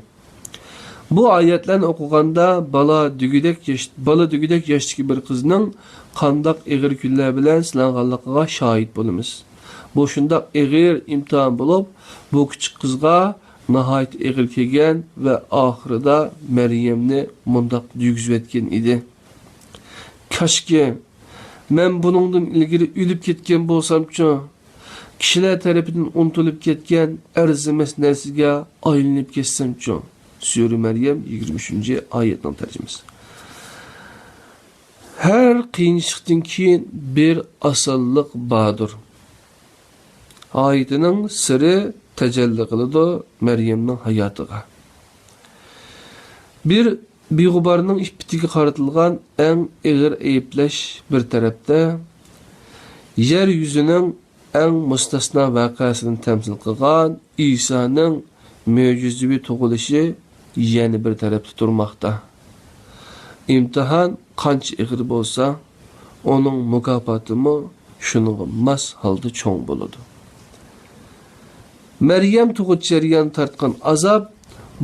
بۇ ئايەتلەرنى ئوقۇغاندا بالا دېگۈدەك ياش-، بالا دېگۈدەك ياشتىكى بىر قىزنىڭ قانداق ئېغىر كۈنلەر بىلەن سىنالغانلىقىغا شاھىت بولىمىز. بۇ شۇنداق ئېغىر ئىمتىھان بولۇپ، بۇ كىچىك قىزغا ناھايىتى ئېغىر كەلگەن ۋە ئاخىرىدا مەريەمنى مۇنداق دېگۈزۈۋەتكەن ئىدى. كاشكى، مەن بۇنىڭدىن ئىلگىرى ئۆلۈپ كەتكەن بولسامچۇ؟ كىشىلەر تەرىپىدىن ئۇنتۇلۇپ كەتكەن ئەرزىمەس نەرسىگە ئايلىنىپ كەتسەمچۇ؟ سۈرە مەريەم يىگىرمە ئۈچىنچى ئايەتنىڭ تەرجىمىسى. ھەر قىيىنچىلىقتىن كېيىن بىر ئاسانلىق باردۇر. ئايىتىنىڭ سىرى تەجەللى قىلىدۇ مەريەمنىڭ ھاياتىغا. بىر بىغۇبارنىڭ ئىپپىتىگە قارىتىلغان ئەڭ ئېغىر ئەيىبلەش بىر تەرەپتە، يەر يۈزىنىڭ ئەڭ مۇستەسنا ۋەقەسىنى تەمسىل قىلغان ئىسانىڭ مۆجىزىۋى تۇغۇلۇشى يەنە بىر تەرەپتە تۇرماقتا. ئىمتىھان قانچە ئېغىر بولسا، ئۇنىڭ مۇكاپاتىمۇ شۇنىڭغا ماس ھالدا چوڭ بولىدۇ. مەريەم تۇغۇت جەريانى تارتقان ئازاب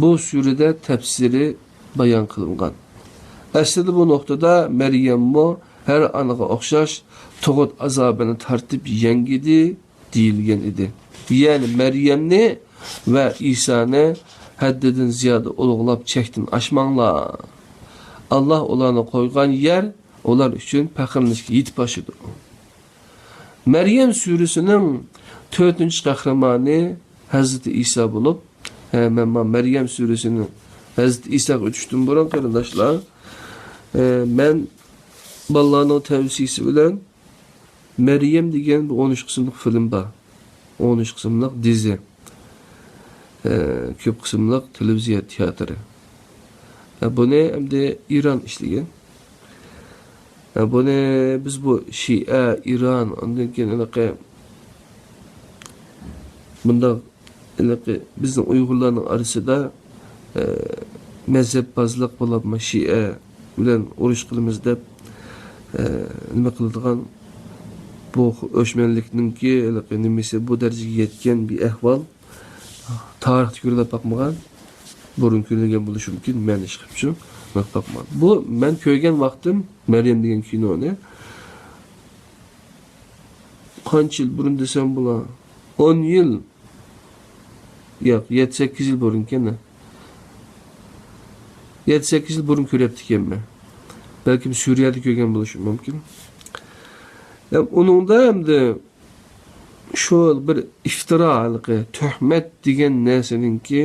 بۇ سۈرىدە تەپسىلىي بايان قىلىنغان. ئەسلىدە بۇ نۇقتىدا مەريەممۇ ھەر ئانىغا ئوخشاش تۇغۇت ئازابىنى تارتىپ يەڭگىدى دېيىلگەن ئىدى. يەنى مەريەمنى ۋە ئىسانى ھەددىدىن زىيادە ئۇلۇغلاپ چەكتىن ئاشماڭلار. ئاللا ئۇلارنى قويغان يەر ئۇلار ئۈچۈن پەخىرلىنىشكە يېتىپ ئاشىدۇ. مەريەم سۈرىسىنىڭ تۆتىنچى قەھرىمانى ھەزرىتى ئىسا بولۇپ، ھە، مەن ما-، مەريەم سۈرىسىنىڭ ھەزرىتى ئىساغا ئۆتۈشتىن بۇرۇن، قېرىنداشلار، ھە، مەن بالىلارنىڭ تەۋسىيىسى بىلەن مەريەم دېگەن بىر ئون ئۈچ قىسىملىق فىلىم بار. ئون ئۈچ قىسىملىق دىزى. ھە، كۆپ قىسىملىق تېلېۋىزىيە تىياتىرى. ھە، بۇنى ئەمدى ئىران ئىشلىگەن. ھە، بۇنى بىز بۇ شىئە، ئىران، ئاندىن كېيىن ھېلىقى بۇنداق ھېلىقى بىزنىڭ ئۇيغۇرلارنىڭ ئارىسىدا، ئە، مەزھەپبازلىق بولۇپمۇ شىئە بىلەن ئۇرۇش قىلىمىز دەپ، ئە، نېمە قىلىدىغان بۇ ئۆچمەنلىكنىڭكى ھېلىقى نېمىسى بۇ دەرىجىگە يەتكەن بىر ئەھۋال تارىختا كۆرۈلۈپ باقمىغان، بۇرۇن كۆرۈلگەن بولۇشى مۇمكىن، مەن ھېچقاچان كۆرۈپ باقمىغان. بۇ مەن كۆرگەن ۋاقتىم مەريەم دېگەن كىنونى قانچە يىل بۇرۇن دېسەم بولا، ئون يىل ياق، يەتتە سەككىز يىل بۇرۇنكەن. يەتتە سەككىز يىل بۇرۇن كۆرۈپتىكەنمەن. بەلكىم سۈرىيەدە كۆرگەن بولۇشۇم مۇمكىن. ھەم ئۇنىڭدا ئەمدى شۇ بىر ئىفتىرا ھالقى، تۆھمەت دېگەن نەرسىنىڭكى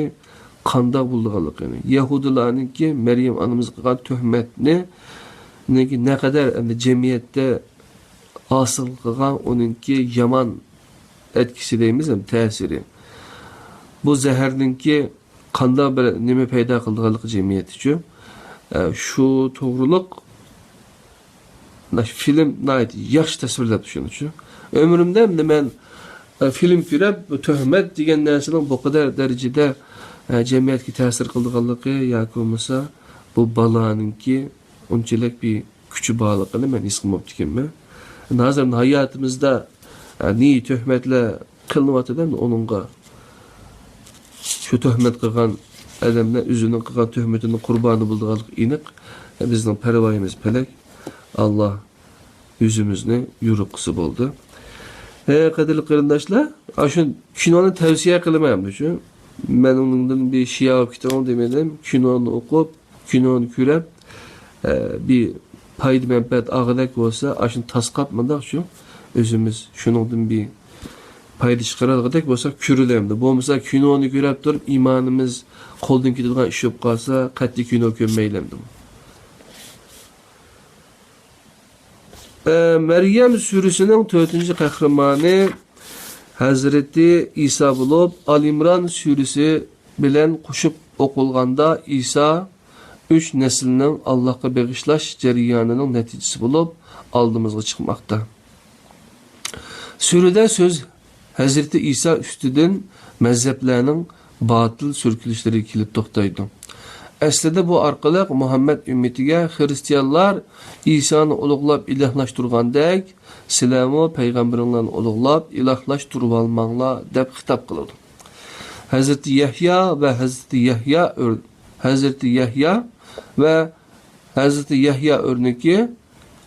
قانداق بولىدىغانلىقىنى، يەھۇدىيلارنىڭكى مەريەم ئانىمىزغا قىلغان تۆھمەتنى، نېكى نەقەدەر ئەمدى جەمئىيەتتە ھاسىل قىلغان ئۇنىڭكى يامان ئەتكىسى دەيمىز ھەم تەسىرى. بۇ زەھەرنىڭكى قانداق بىر نېمە پەيدا قىلىدىغانلىقى جەمئىيەت ئۈچۈن، ئە، شۇ توغرۇلۇق مۇنداق فىلىم ناھايىتى ياخشى تەسۋىرلەپتۇ شۇنى ئۈچۈن. ئۆمرۈمدە ئەمدى مەن، ئە، فىلىم كۆرۈپ، بۇ تۆھمەت دېگەن نەرسىنىڭ بۇ قەدەر دەرىجىدە، ئە، جەمئىيەتكە تەسىر قىلىدىغانلىقى ياكى بولمىسا بۇ بالانىڭكى ئۇنچىلىك بىر كۈچى بارلىقىنى مەن ھېس قىلماپتىكەنمەن. ھازىر ھاياتىمىزدا، ئە، نى تۆھمەتلەر قىلىنىۋاتىدۇ، ئەمدى ئۇنىڭغا شۇ تۆھمەت قىلغان ئادەملەر ئۆزىنىڭ قىلغان تۆھمىتىنىڭ قۇربانى بولىدىغانلىقى ئېنىق. ئە، بىزنىڭ پەرۋايىمىز پەلەك. ئاللا يۈزىمىزنى يورۇق قىلسا بولدى. ھە، قەدىرلىك قېرىنداشلار، ئاشۇ كىنونى تەۋسىيە قىلىمەن، شۇ. مەن ئۇنىڭدىن بىر شىيا بولۇپ كېتىڭ دېمىدىم. كىنونى ئوقۇپ، كىنونى كۆرۈپ، ئە، بىر پايدا مەنپەئەت ئالغۇدەك بولسا، ئاشۇنى تاسقاپ مۇنداق شۇ، ئۆزىمىز شۇنىڭدىن بىر پايدا چىقىرالىغۇدەك بولسا كۆرىلەمدۇ. بولمىسا كىنونى كۆرۈپ تۇرۇپ ئىمانىمىز قولدىن كېتىدىغان ئىش بولۇپ قالسا، قەتئىي كىنو كۆرمەيلەمدۇ. ئە، مەريەم سۈرىسىنىڭ تۆتىنچى قەھرىمانى ھەزرىتى ئىسا بولۇپ، ئال ئىمران سۈرىسى بىلەن قوشۇپ ئوقۇلغاندا، ئىسا ئۈچ نەسىلنىڭ ئاللاھقا بېغىشلاش جەريانىنىڭ نەتىجىسى بولۇپ ئالدىمىزغا چىقماقتا. سۈرىدە سۆز ھەزرىتى ئىسا ئۈستىدىن مەزھەپلەرنىڭ باتىل سۈركىلىشلىرىگە كېلىپ توختايدۇ. ئەسلىدە بۇ ئارقىلىق مۇھەممەد ئۈممىتىگە خىرىستىيانلار ئىسانى ئۇلۇغلاپ ئىلاھلاشتۇرغاندەك، سىلەرمۇ پەيغەمبىرىڭلارنى ئۇلۇغلاپ ئىلاھلاشتۇرۇۋالماڭلار دەپ خىتاب قىلىدۇ. ھەزرىتى يەھيا ۋە ھەزرىتى يەھيا ئۆر-، ھەزرىتى يەھيا ۋە ھەزرىتى يەھيا ئۆرنىكى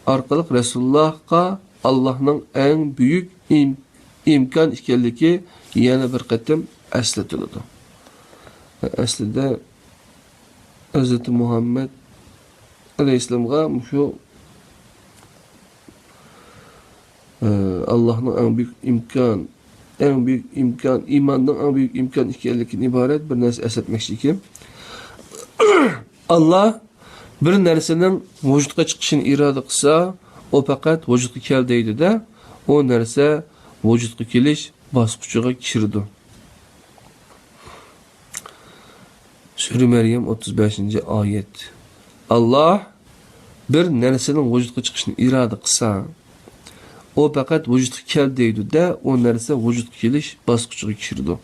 ئارقىلىق رەسۇلۇللاھقا ئاللاھنىڭ ئەڭ بۈيۈك ئىم-، ئىمكان ئىكەنلىكى يەنە بىر قېتىم ئەسلىتىلىدۇ. ئەسلىدە ھەزرىتى مۇھەممەد ئەلەيھىسسالامغا مۇشۇ، ئە، ئاللاھنىڭ ئەڭ بۈيۈك ئىمكان، ئەڭ بۈيۈك ئىمكان، ئىماننىڭ ئەڭ بۈيۈك ئىمكان ئىكەنلىكىدىن ئىبارەت بىر نەرسە ئەسلەتمەكچى ئىكەن. ئاللا بىر نەرسىنىڭ ۋۇجۇدقا چىقىشىنى ئىرادە قىلسا، ئۇ پەقەت ۋۇجۇدقا كەل دەيدۇ-دە، ئۇ نەرسە ۋۇجۇدقا كېلىش باسقۇچىغا كىرىدۇ. سۈرە مەريەم، ئوتتۇز بەشىنچى ئايەت. ئاللاھ بىر نەرسىنىڭ ۋۇجۇدقا چىقىشىنى ئىرادە قىلسا، ئۇ پەقەت ۋۇجۇدقا كەل دەيدۇ-دە، ئۇ نەرسە ۋۇجۇدقا كېلىش باسقۇچىغا كىرىدۇ.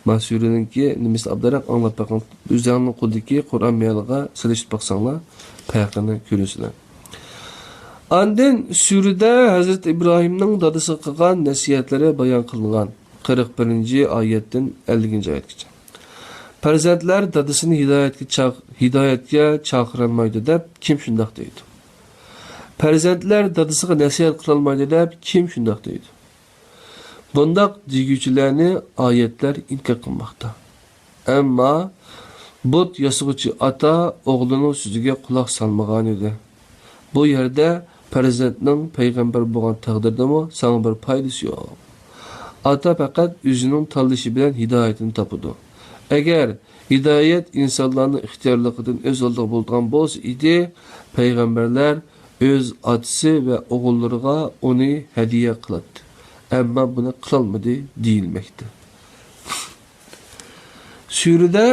مانا سۈرىنىڭكى نېمىسى ئابدۇراق ئاڭلاپ بېقىڭ. ئۆزەڭنىڭ قولىدىكى قۇرئان مېيىلىغا سېلىشتۇرۇپ باقساڭلار، پەرقىنى كۆرىسىلەر. ئاندىن سۈرىدە ھەزرىتى ئىبراھىمنىڭ دادىسىغا قىلغان نەسىھەتلىرى بايان قىلىنغان، قىرىق بىرىنچى ئايەتتىن ئەللىكىنچى ئايەتكىچە. پەرزەنتلەر دادىسىنى ھىدايەتكە چاق-، ھىدايەتكە چاقىرالمايدۇ دەپ كىم شۇنداق دەيدۇ؟ پەرزەنتلەر دادىسىغا نەسىھەت قىلالمايدۇ دەپ كىم شۇنداق دەيدۇ؟ بۇنداق دېگۈچىلەرنى ئايەتلەر ئىنكار قىلماقتا. ئەمما بۇت ياسىغۇچى ئاتا ئوغلىنىڭ سۆزىگە قۇلاق سالمىغانىدى. بۇ يەردە پەرزەنتنىڭ پەيغەمبەر بولغان تەقدىردىمۇ ساڭا بىر پايدىسى يوق. ئاتا پەقەت ئۆزىنىڭ تاللىشى بىلەن ھىدايەتنى تاپىدۇ. ئەگەر ھىدايەت ئىنسانلارنىڭ ئىختىيارلىقىدىن ئۆز ئالدىغا بولىدىغان بولسا ئىدى، پەيغەمبەرلەر ئۆز ئاتىسى ۋە ئوغۇللىرىغا ئۇنى ھەدىيە قىلاتتى. ئەمما بۇنى قىلالمىدى دېيىلمەكتە. سۈرىدە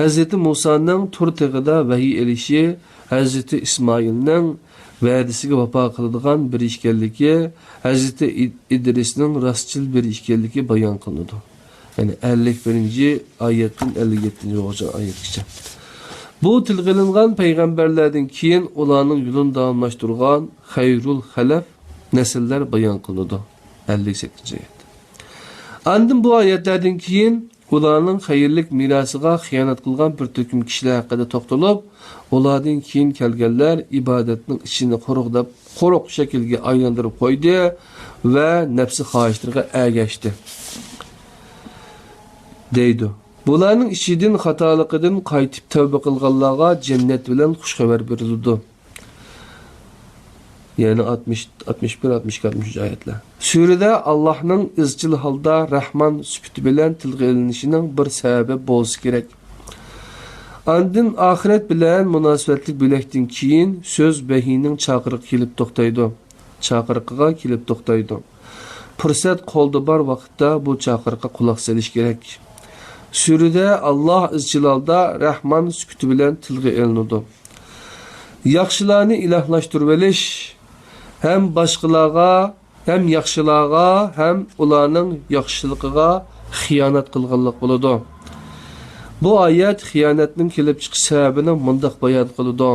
ھەزرىتى مۇسانىڭ تۇر تېغىدا ۋەھىي ئېلىشى، ھەزرىتى ئىسمائىلنىڭ ۋەدىسىگە ۋاپا قىلىدىغان بىرى ئىكەنلىكى، ھەزرىتى ئىد-، ئىدرىسنىڭ راستچىل بىرى ئىكەنلىكى بايان قىلىنىدۇ. يەنى ئەللىك بىرىنچى ئايەتتىن ئەللىك يەتتىنچى بولغۇچە ئايەتكىچە. بۇ تىلغا ئېلىنغان پەيغەمبەرلەردىن كېيىن ئۇلارنىڭ يولىنى داۋاملاشتۇرغان خەيرۇل خەلەف نەسىللەر بايان قىلىنىدۇ. ئەللىك سەككىزىنچى ئايەت. ئاندىن بۇ ئايەتلەردىن كېيىن ئۇلارنىڭ خەيرلىك مىراسىغا خىيانەت قىلغان بىر تۈركۈم كىشىلەر ھەققىدە توختىلىپ، ئۇلاردىن كېيىن كەلگەنلەر ئىبادەتنىڭ ئىچىنى قۇرۇق دەپ، قۇرۇق شەكىلگە ئايلاندۇرۇپ قويدى ۋە نەپسى خاھىشلىرىغا ئەگەشتى، دەيدۇ. بۇلارنىڭ ئىچىدىن خاتالىقىدىن قايتىپ تەۋبە قىلغانلارغا جەننەت بىلەن خۇش خەۋەر بېرىلىدۇ. يەنى ئاتمىش، ئاتمىش بىر، ئاتمىش ئىككى، ئاتمىش ئۈچ ئايەتلەر. سۈرىدە ئاللاھنىڭ ئىزچىل ھالدا رەھمان سۈپىتى بىلەن تىلغا ئېلىنىشىنىڭ بىر سەۋەبى بولسا كېرەك. ئاندىن ئاخىرەت بىلەن مۇناسىۋەتلىك بۆلەكتىن كېيىن سۆز ۋەھىينىڭ چاقىرىقى كېلىپ توختايدۇ. چاقىرىقىغا كېلىپ توختايدۇ. پۇرسەت قولدا بار ۋاقىتتا بۇ چاقىرىققا قۇلاق سېلىش كېرەك. سۈرىدە ئاللاھ ئىزچىل ھالدا رەھمان سۈپىتى بىلەن تىلغا ئېلىنىدۇ. ياخشىلارنى ئىلاھلاشتۇرۇۋېلىش ھەم باشقىلارغا، ھەم ياخشىلارغا، ھەم ئۇلارنىڭ ياخشىلىقىغا خىيانەت قىلغانلىق بولىدۇ. بۇ ئايەت خىيانەتنىڭ كېلىپ چىقىش سەۋەبىنى مۇنداق بايان قىلىدۇ.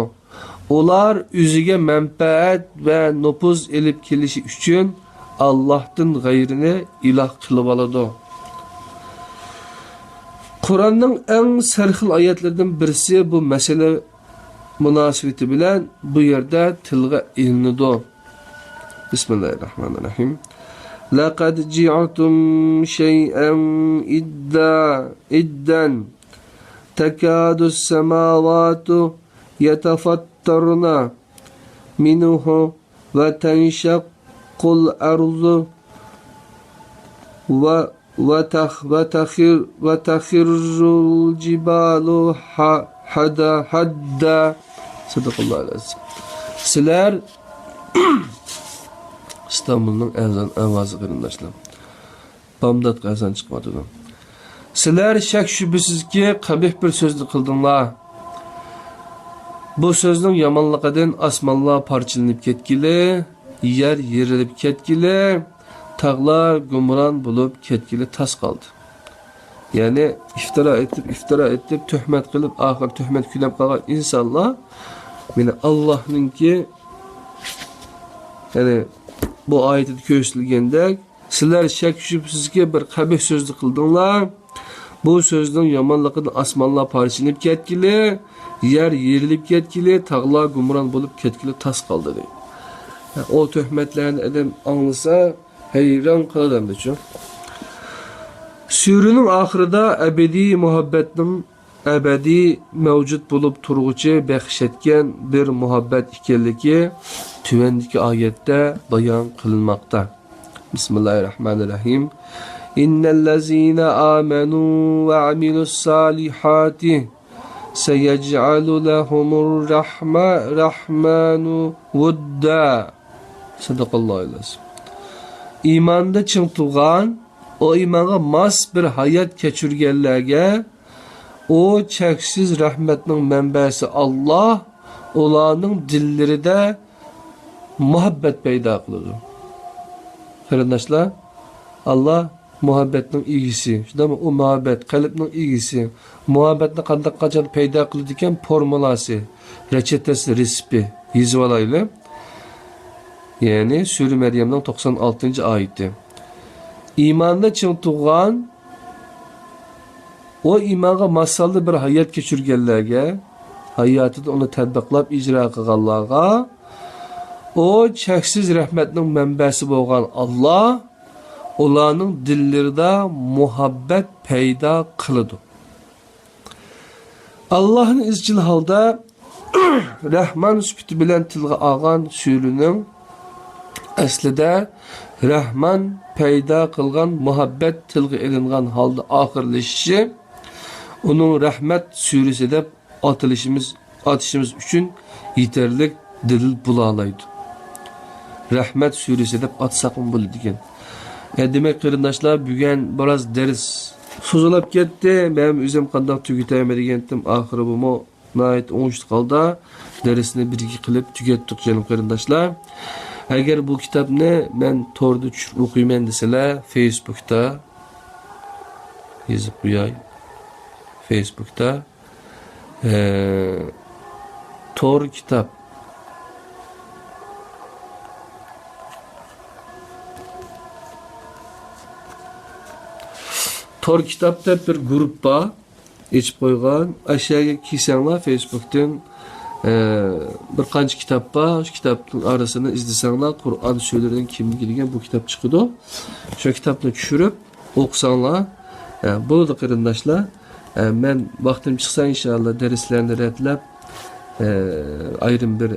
ئۇلار ئۆزىگە مەنپەئەت ۋە نوپۇز ئېلىپ كېلىشى ئۈچۈن ئاللاھتىن غەيرىنى ئىلاھ قىلىۋالىدۇ. قۇرئاننىڭ ئەڭ سەرخىل ئايەتلىرىدىن بىرسى بۇ مەسىلە مۇناسىۋىتى بىلەن بۇ يەردە تىلغا ئېلىنىدۇ. بىسمىللاھىررەھمانىررەھىم. لەقەد جىئتۇم شەيئەن ئىددا، ئىددەن. تەكادۇس سەماۋاتۇ يەتەفەتتەرنە مىنھۇ ۋە تەنشەققۇل ئەرزۇ ۋە، ۋە تەخ-، ۋە تەخىر-، ۋە تەخىررۇل جىبالۇ ھە-، ھەدە، ھەددە. سەدەقەللاھۇل ئەزىم. سىلەر ئىستانبۇلنىڭ ئەزان ئاۋازى قېرىنداشلار. بامداتقا ئەزان چىقىۋاتىدۇ. سىلەر شەك-شۈبھىسىزكى قەبىھ بىر سۆزنى قىلدىڭلار. بۇ سۆزنىڭ يامانلىقىدىن ئاسمانلار پارچىلىنىپ كەتكىلى، يەر يېرىلىپ كەتكىلى، تاغلار گۇمران بولۇپ كەتكىلى تاس قالدى. يەنى ئىفتىرا ئېتىپ، ئىفتىرا ئېتىپ، تۆھمەت قىلىپ، ئاخىر تۆھمەت كۈيلەپ قالغان ئىنسانلار، مانا، ئاللاھنىڭكى، يەنى بۇ ئايىتىدە كۆرسىتىلگەندەك، سىلەر شەك-شۈبھىسىزكى بىر قەبىھ سۆزنى قىلدىڭلار. بۇ سۆزنىڭ يامانلىقىدىن ئاسمانلار پارچىلىنىپ كەتكىلى، يەر يېرىلىپ كەتكىلى، تاغلار گۇمران بولۇپ كەتكىلى تاس قالدى، دەيدۇ. ئۇ تۆھمەتلەرنى ئادەم ئاڭلىسا، ھەيران قالىدۇ ئەمدىچۇ. سۈرىنىڭ ئاخىرىدا ئەبەدىي مۇھەببەتنىڭ ئەبەدىي مەۋجۇت بولۇپ تۇرغۇچى بەخش ئەتكەن بىر مۇھەببەت ئىكەنلىكى تۆۋەندىكى ئايەتتە بايان قىلىنماقتا. بىسمىللاھىررەھمانىررەھىم. ئىننەللەزىنە ئامەنۇ ۋە ئەمىلۇسسالىھاتى سەيەجئەلۇ لەھۇمۇر رەھمە-، رەھمانۇ ۋۇددا. سەدەقەللاھۇل ئەزىم. ئىماندا چىڭ تۇرغان ئۇ ئىمانغا ماس بىر ھايات كەچۈرگەنلەرگە ئۇ چەكسىز رەھمەتنىڭ مەنبەسى ئاللاھ ئۇلارنىڭ دىللىرىدە مۇھەببەت پەيدا قىلىدۇ. قېرىنداشلار، ئاللاھ مۇھەببەتنىڭ ئىگىسى. شۇنداقمۇ؟ ئۇ مۇھەببەت، قەلبنىڭ ئىگىسى. مۇھەببەتنى قانداق، قاچان پەيدا قىلىدىكەن؟ فورمۇلاسى، رېچېتىسى، رېتسېپى يېزىۋالايلى. يەنى سۈرە مەريەمنىڭ توقسان ئالتىنچى ئايىتى. ئىماندا چىڭ تۇرغان، ئۇ ئىمانغا ماس ھالدا بىر ھايات كەچۈرگەنلەرگە، ھاياتىدا ئۇنى تەتبىقلاپ ئىجرا قىلغانلارغا، ئۇ چەكسىز رەھمەتنىڭ مەنبەسى بولغان ئاللاھ ئۇلارنىڭ دىللىرىدا مۇھەببەت پەيدا قىلىدۇ. ئاللاھنى ئىزچىل ھالدا رەھمان سۈپىتى بىلەن تىلغا ئالغان سۈرىنىڭ ئەسلىدە رەھمان پەيدا قىلغان مۇھەببەت تىلغا ئېلىنغان ھالدا ئاخىرلىشىشى ئۇنىڭ رەھمەت سۈرىسى دەپ ئاتىلىشىمىز، ئاتىشىمىز ئۈچۈن يېتەرلىك دەلىل بولالايدۇ. رەھمەت سۈرىسى دەپ ئاتىساقمۇ بولىدىكەن. ئە، دېمەك، قېرىنداشلار، بۈگۈن بىراز دەرس سوزۇلۇپ كەتتى. مەن ئۆزۈم قانداق تۈگىتەيمەن دېگەنتىم، ئاخىرى بۇمۇ ناھايىتى ئوڭۇشلۇق ھالدا دەرسنى بىرگە قىلىپ تۈگەتتۇق، جېنىم قېرىنداشلار. ئەگەر بۇ كىتابنى مەن توردا چۈشۈرۈپ ئوقۇيمەن دېسىلەر، فېيسبۇكتا يېزىپ قوياي. فېيسبۇكتا، ئە، تور كىتاب. تور كىتاب دەپ بىر گۇرۇپپا ئېچىپ قويغان. ئاشۇ يەرگە كىرسەڭلار، فېيسبۇكتىن، ئە، بىر قانچە كىتاب بار. شۇ كىتابنىڭ ئارىسىنى ئىزدىسەڭلار، قۇرئان سۈرىلىرىنىڭ كىملىكى دېگەن بۇ كىتاب چىقىدۇ. شۇ كىتابنى چۈشۈرۈپ ئوقۇساڭلار، ئە، بولىدۇ، قېرىنداشلار. ئە، مەن ۋاقتىم چىقسا، ئىنشائاللا، دەرسلەرنى رەتلەپ، ئە، ئايرىم بىر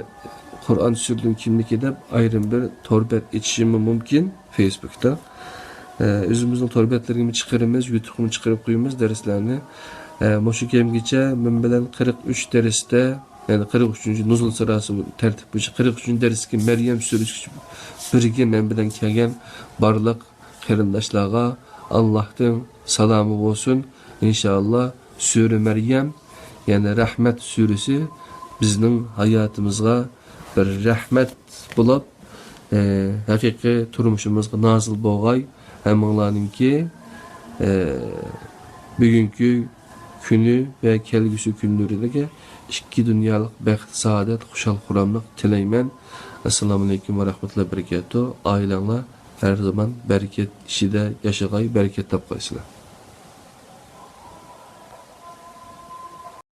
قۇرئان سۈرىلىرىنىڭ كىملىكى دەپ ئايرىم بىر تور بەت ئېچىشىممۇ مۇمكىن. فېيسبۇكتا. ئە، ئۆزىمىزنىڭ تور بەتلىرىگىمۇ چىقىرىمىز، يۇتۇبقىمۇ چىقىرىپ قويىمىز دەرسلەرنى. ئە، مۇشۇ كەمگىچە مەن بىلەن قىرىق ئۈچ دەرستە، يەنى قىرىق ئۈچىنچى نۇزۇل سۇرەسى تەرتىپ بويىچە قىرىق ئۈچىنچى دەرستىكى مەريەم سۈرىسىگىچە بىرگە مەن بىلەن كەلگەن بارلىق قېرىنداشلارغا ئاللاھتىن سالامى بولسۇن. ئىنشائاللا، سۈرە مەريەم، يەنى رەھمەت سۈرىسى بىزنىڭ ھاياتىمىزغا بىر رەھمەت بولۇپ، ئە، ھەقىقىي تۇرمۇشىمىزغا نازىل بولغاي. ھەممىڭلارنىڭكى، ئە، بۈگۈنكى كۈنى ۋە كەلگۈسى كۈنلىرىگە ئىككى دۇنيالىق بەخت، سائادەت، خۇشال-خۇراملىق تىلەيمەن. ئەسسالامۇئەلەيكۇم ۋە رەھمەتۇللاھى ۋە بەرىكاتۇھ. ئائىلەڭلار ھەر زامان بەرىكەت ئىچىدە ياشىغاي، بەرىكەت تاپقايسىلەر.